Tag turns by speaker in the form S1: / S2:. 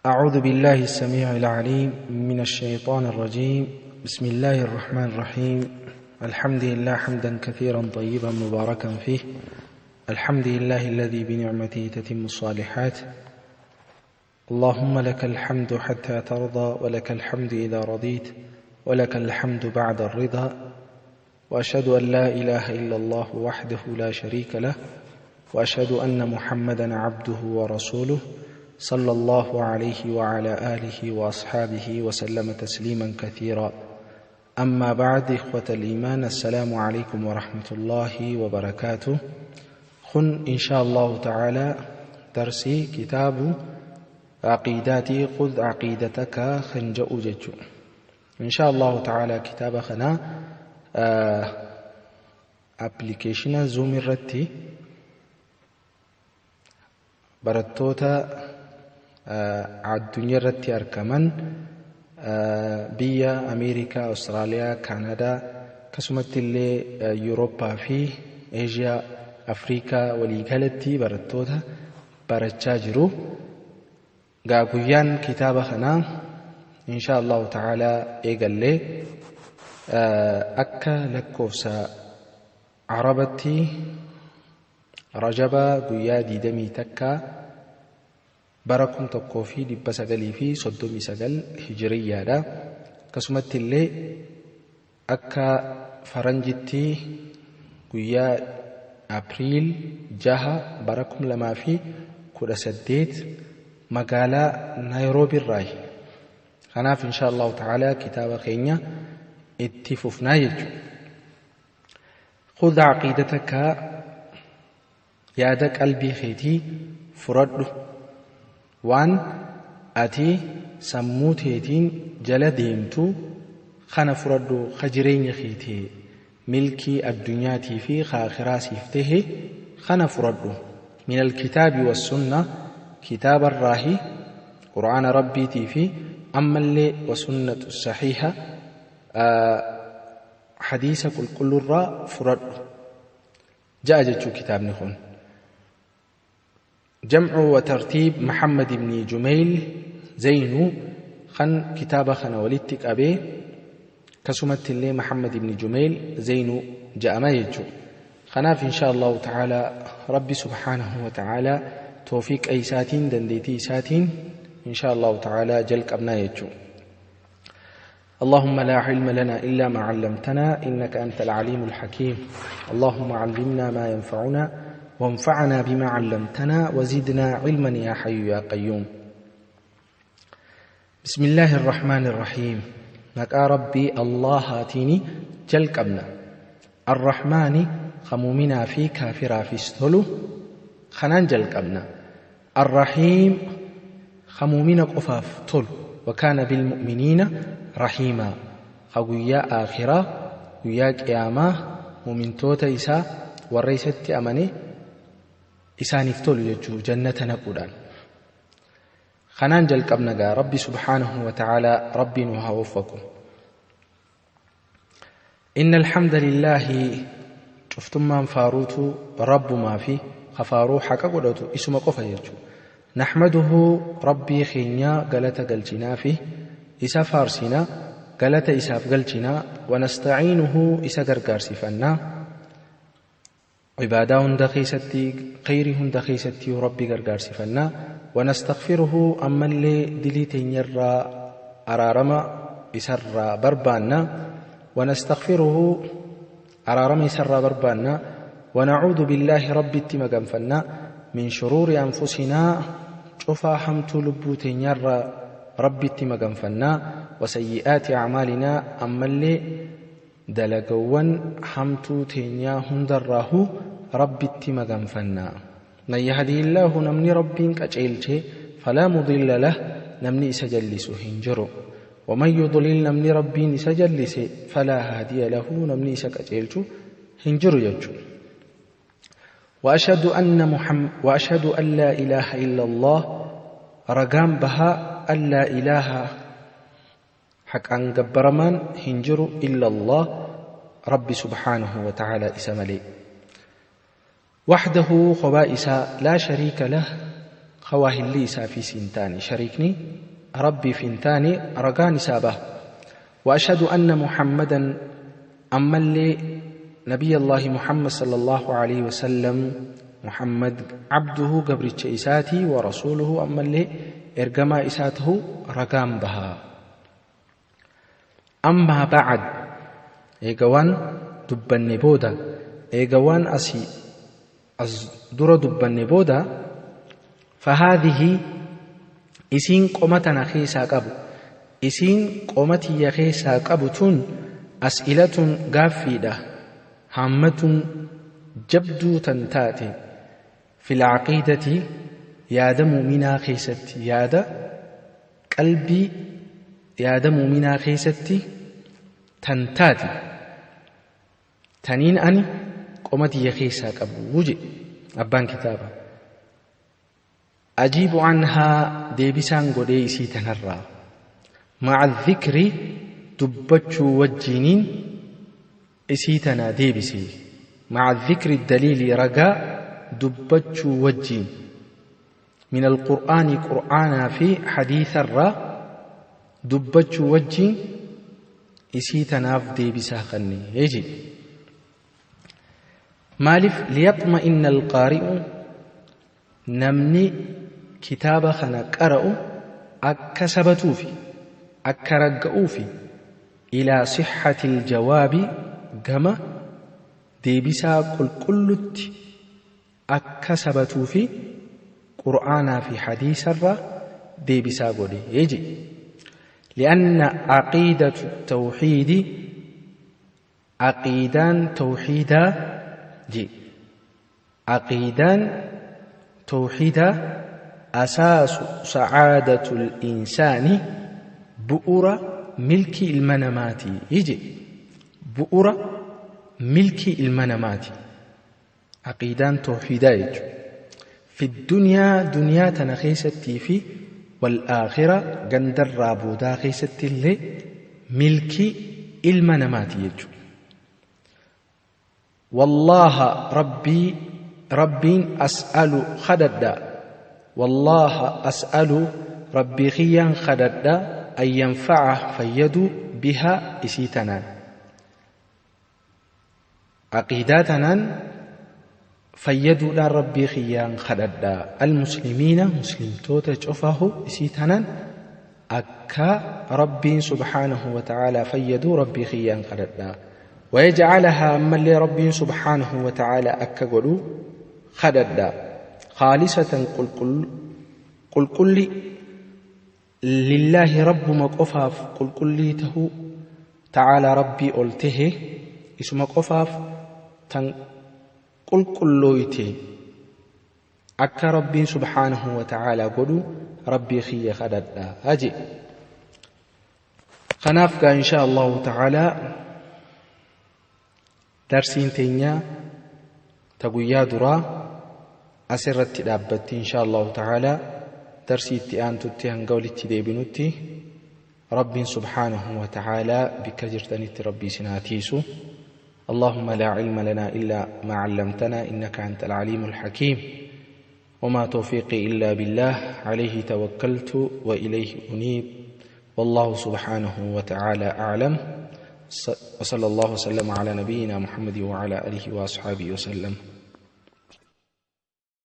S1: أعوذ بالله السميع العليم من الشيطان الرجيم. بسم الله الرحمن الرحيم. الحمد لله حمدا كثيرا طيبا مباركا فيه. الحمد لله الذي بنعمته تتم الصالحات. اللهم لك الحمد حتى ترضى، ولك الحمد إذا رضيت، ولك الحمد بعد الرضا. وأشهد أن لا إله إلا الله وحده لا شريك له، وأشهد أن محمدا عبده ورسوله صلى الله عليه وعلى آله وأصحابه وسلم تسليما كثيرا. أما بعد، إخوة الإيمان، السلام عليكم ورحمة الله وبركاته. خن إن شاء الله تعالى درسي كتاب عقيداتي خذ عقيدتك خنجأ ججو. إن شاء الله تعالى كتاب خنا application Zoom irratti barattoota addunyaa irratti argaman, biyya Ameerikaa, Awustiraaliyaa, Kaanadaa, akkasumatti illee Yuurooppaa fi Eeshiyaa, Afrikaa waliigalatti barattoota barachaa jiru. Gaa guyyaan kitaaba kanaa insha Allahu ta'ala eegallee akka lakkoofsa Arabatti Rajaba guyyaa 21 bara 1939 hijiriyyaadha. Akkasumatti illee akka faranjitti guyyaa April 6 bara 2018 magaalaa Naayiroobii irraayi. Kanaaf insha Allahu ta'ala kitaaba keenya itti fufnaa jechuudha. خذ عقيدتك yaada qalbii keetii fudhadhu, waan ati sammuu teetiin jala deemtu kana fudhadhu, ka jireenya keetii milkii addunyaatii fi aakhiraa siif tahe kana fudhadhu. من الكتاب والسنة, kitaaba irraahi, qur'aana rabbiitii fi ammallee وسنة الصحيحة, hadiisa qulqullurraa fudhadhu ja'a jechuu kitaabni kun. جمع وترتيب محمد بن جميل زينو خن كتابة خن ولدتك أبي كسمت اللي محمد بن جميل زينو جاء ما يجو. خناف إن شاء الله تعالى ربي سبحانه وتعالى توفيق أي ساتين دنديتي ساتين إن شاء الله تعالى جلك أبنا يجو. اللهم لا علم لنا إلا ما علمتنا إنك أنت العليم الحكيم. اللهم علمنا ما ينفعنا وانفعنا بما علمتنا وزدنا علما يا حي يا قيوم. بسم الله الرحمن الرحيم. مقا ربي الله هاتيني جلقبنا. الرحمن خمومنا في كافرا في استلو خنان جلقبنا. الرحيم خمومنا قفاف تل، وكان بالمؤمنين رحيما. خقويا آخرة ويا قيامة مؤمن توتا إسا والرئيسة أمني isaaniif tolu jechuu jannata naquudhaan. Kanaan jalqabna gaa Rabbi subhaanahu wa ta'ala Rabbi nu haa waffaqu. إن الحمد لله cuftummaan faaruutu rabbumaa fi kafaaruu haqa godhatu isuma qofa jechuu. نحمده Rabbii keenya galata galchinaa fi isa faarsinaa, galata isaaf galchinaa. ونستعينه isa gargaarsifannaa. عبادة هند خيستي خير هند خيستي ربي غرغارسفنا. ونستغفره أما اللي دليتين يرى أرارما يسر بربانا. ونستغفره أرارما يسر بربانا. ونعوذ بالله ربي اتمقنفنا من شرور أنفسنا شوفا حمت لبوتين يرى ربي اتمقنفنا وسيئات أعمالنا أما اللي دلقوان حمتو تينيا هندراه ربي اتمقنفنا. من يهدي الله نمني ربي كأجيلته فلا مضل له نمني سجلس هنجرو، ومن يضلل نمني ربي سجلس فلا هادي له نمني سكأجيلته هنجرو يجو. وأشهد أن محمد وأشهد أن لا إله إلا الله رقام بها أن لا إله حق أن جبرمان هنجر إلا الله ربي سبحانه وتعالى إسمالي وحده خبائس لا شريك له Ka waahilli isaafiis hin taane, shariikni Rabbiif hin taane ragaan isaa baha. Wa ashhadu anna Muhammadan ammallee Nabiyyallaahi Muhammad sallallahu aleyhi wa sallam Muhammad abduhu gabricha isaatii wa rasuuluhu ammallee ergamaa isaa tahuu ragaan baha. Ammaa ba'ad eega waan dubbanne booda eega waan asii as dura dubbanne booda fahaadhihi isiin qoma tana keessaa qabu isiin qoma tiyya keessaa qabu tun as'ilatun gaaffiidha haammatun jabduu tan taate fil aqiidati yaada mu'minaa keessatti yaada qalbii yaada mu'minaa keessatti tan taate taniin ani qoma tiyya keessaa qabu jedhe abbaan kitaaba. Ajiibu anhaa deebisaan godhee isii tanarraa ma'a dhikri dubbachuu wajjiiniin isii tana deebise ma'a dhikri daliili ragaa dubbachuu wajjiin min alqur'aani qur'aanaa fi hadiisarraa dubbachuu wajjiin isii tanaaf deebisaa kanne jedhe. Maaliif liyaxma'inna alqaari'u namni kitaaba kana qara'u akka sabatuufi akka ragga'uufi ilaa sihhatil jawaabi gama deebisaa qulqullutti akka sabatuufi qur'aanaa fi hadiisarraa deebisaa godhe jedhe. Li'anna aqiidatu tawxiidi aqiidaan tawxiidaa je aqiidaan tawxiidaa asaasu sa'aadatul insaani bu'ura milkii ilma namaati je bu'ura milkii ilma namaati aqiidaan tawxiidaa jechuudha. Fi dunyaa duniyaa tana keessattii fi wal aakhira gandarraa boodaa keessatti illee milkii ilma namaati jechuudha. Wallaaha rabbii rabbiin as'alu kadhadha wallaaha as'alu rabbii kiyyaan kadhadha an yanfa'a fayyaduu bihaa isii tanaan aqiidaa tanaan fayyaduudhaan rabbii kiyyaan kadhadha almuslimiina muslimtoota cufahu isii tanaan akka rabbiin subhaanahu wa ta'aalaa fayyaduu rabbii kiyyaan kadhadha ويجعلها أملي ربي سبحانه وتعالى أكا قدو خددا خالصة قل قل قل قل لله رب مقفاف قل قليته تعالى ربي قلته اسم قفاف تن قل قلويته أكا ربي سبحانه وتعالى قدو ربي خي خددا أجي خنافك إن شاء الله تعالى darsiin teenya ta guyyaa duraa asirratti dhaabbatti insha Allahu ta'ala darsii itti aantutti hanga walitti deebinutti rabbiin subhaanahu wa ta'ala bikka jirtanitti rabbii isin haa tiisu. اللهم لا علم لنا إلا ما علمتنا إنك أنت العليم الحكيم وما توفيقي إلا بالله عليه توكلت وإليه أنيب والله سبحانه وتعالى أعلم وصلى الله وسلم على نبينا محمد وعلى آله وأصحابه وسلم.